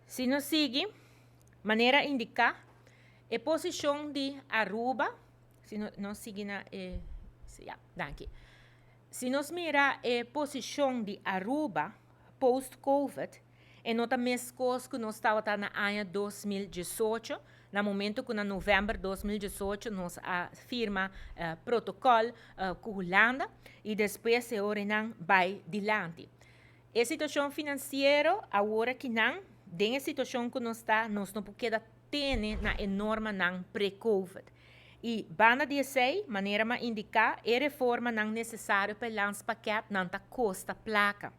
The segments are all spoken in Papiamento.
Si nos sigui, manera indiká, e posishon di Aruba, si nos sigui na, ja, danki. Si nos mira e posishon di Aruba post-COVID, e no ta meskos ku nos tabata na aña 2018, na momento ku na novèmber 2018 nos a firma protokòl ku Hulanda i despues e ora nan bai dilanti. E situashon finansiero awor akinan, den e situashon ku nos ta, nos no por keda tene na e normanan pre-COVID. I banda di esei, manera m'a indiká, e reformanan nesesario pa e landspakket nan ta kosta plaka.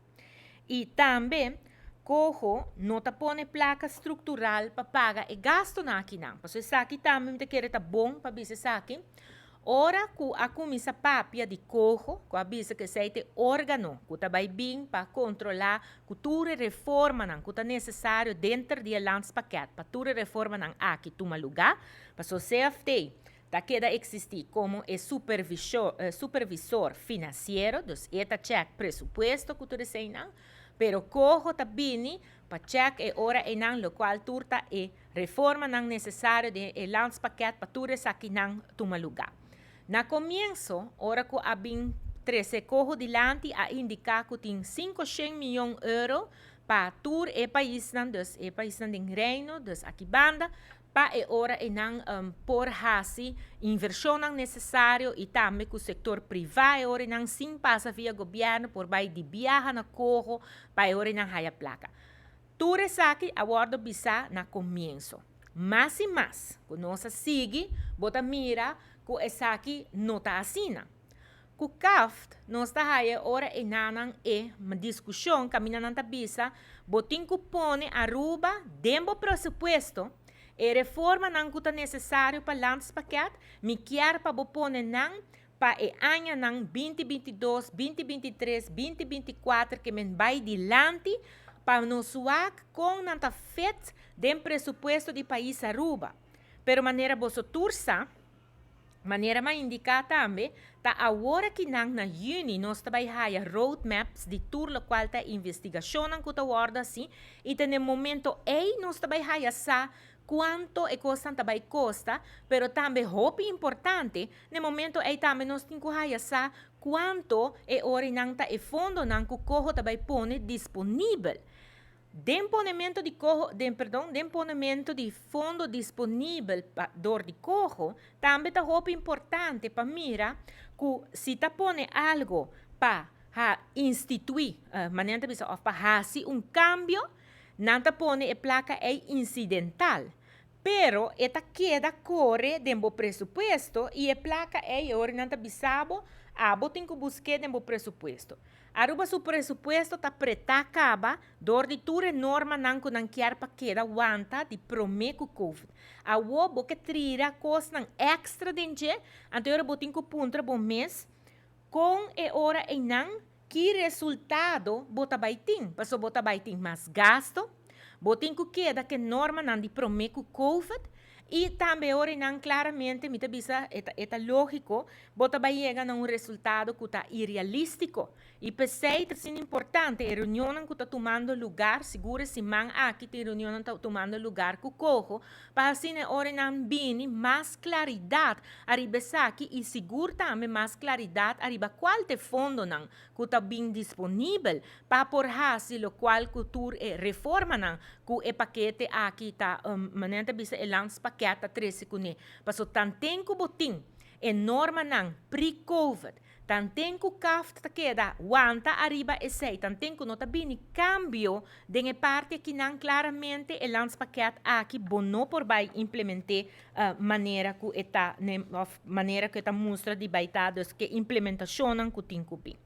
I tambe Coho no ta pone plaka struktural pa paga e gastunan akinan. Pasobra esaki tambe mi ta kere ta bon pa bisa esaki. Ora ku a kuminsá papia di Coho, ku a bisa ku esei ta e órgano ku ta bai bin pa kontrolá ku tur e reformanan ku ta nesesario denter di e landspakket pa tur e reformanan aki tuma lugá, pasobra CFT ta keda eksistí komo e supervisor finansiero, dus e ta chèk presupuesto ku tur eseinan, pero Coho ta bini pa chèk e ora einan lokual tur ta e reformanan nesesario den e landspakket pa tur esakinan tuma lugá. Na komienso, ora ku a bin trese Coho dilanti a indiká ku tin 500 mion euro pa tur e paisnan, dus e paisnan den Reino, dus aki banda, pa e ora einan por hasi invershonnan nesesario i tambe ku sektor privá e ora einan sin pasa via gobièrnu por bai di biaha na Coho pa e ora einan haya plaka. Tur esaki a wòrdu bisá na komienso. Mas i mas ku nos a sigui, bo ta mira ku esaki no ta asina. Ku CAFT nos ta haya ora enanan e diskushon kaminda nan ta bisa bo tin ku pone Aruba den bo presupuesto, e reformanan ku ta nesesario pa landspakket, mi kier pa bo pone nan pa e añanan 2022, 2023, 2024 ke men bai dilanti pa nos wak kon nan ta fit den presupuesto di pais Aruba. Pero manera boso tur sa, manera m'a indiká tambe, ta awor akinan na yüni nos ta bai haya roadmaps di tur lokual ta investigashonnan ku ta wòrdu hasi i ta na e momento ei nos ta bai haya sa kuantu e kosnan ta bai kosta, pero tambe hopi importante, na e momento ei tambe nos tin ku haya sa kuantu e orinan ta e fondonan ku Coho ta bai pone disponibel. Den ponemento di coho, den perdon, den ponemento di fondo disponibel pa dor di coho, tambe ta hopi importante pa mira ku si ta pone algo pa ha instituí, manera nan ta bisa, òf pa hasi un kambio, nan ta pone e plaka ei insidental. Pero e ta keda kore den bo presupuesto i e plaka ei e ora nan ta bisa bo, abo tin ku busk'é den bo presupuesto. Aruba su presupuesto ta pretá kaba dor di tur e normanan ku nan kier pa keda wanta di promé ku Covid. Awor bo ke trira kosnan èkstra den dje, anto e ora bo tin ku puntra bo mes kon e ora einan ki resultado bo ta bai tin, pasobra bo ta bai tin mas gasto, bo tin ku keda ku e normanan di promé ku Covid i tambe e ora einan klaramente mi ta bisa e ta lógiko Bo ta bai yega na un resultado ku ta irealístiko. I p'esei ta asina importante e reunionnan ku ta tumando lugar, sigur e siman aki tin reunionnan ta tumando lugar ku Coho, pa asina e oranan bini mas klaridat ariba esaki i sigur tambe mas klaridat ariba kual ta e fondonan ku ta bin disponibel pa por hasi lokual ku tur e reformanan ku e pakete aki ta, manera ta bisa e landspakket ta trese kuné. Paso tanten ku bo tin E normanan pre-covid, tanten ku CAFT ta keda wanta ariba esei, tanten ku no ta bini kambio den e parti akinan, klaramente e landspakket aki bo no por bai implement'é manera ku e ta òf manera ku e ta mustra di bai ta, dus ke implementashonnan ku tin ku bin.